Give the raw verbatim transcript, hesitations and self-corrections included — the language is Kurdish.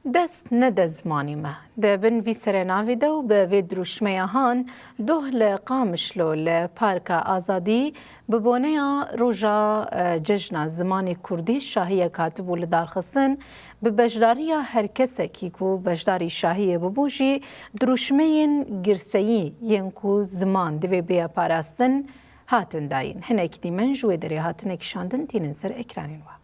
Dest nede zimanê me. Di bin vî serê navî de û bi vê dirûşmeya han doh li Qamişlo li Parka Azadî bi boneya roja, e, cejna zimanê kurdî şahiyek hatibû lidarxistin, bi beşdariya her kesekî ku beşdarî şahiyê bibû jî dirûşmeyên girseyî yên ku ziman divê bêye parastin hatin dayîn. Hinek dîmen ji wê derê hatine kişandin tînin ser ekranên we.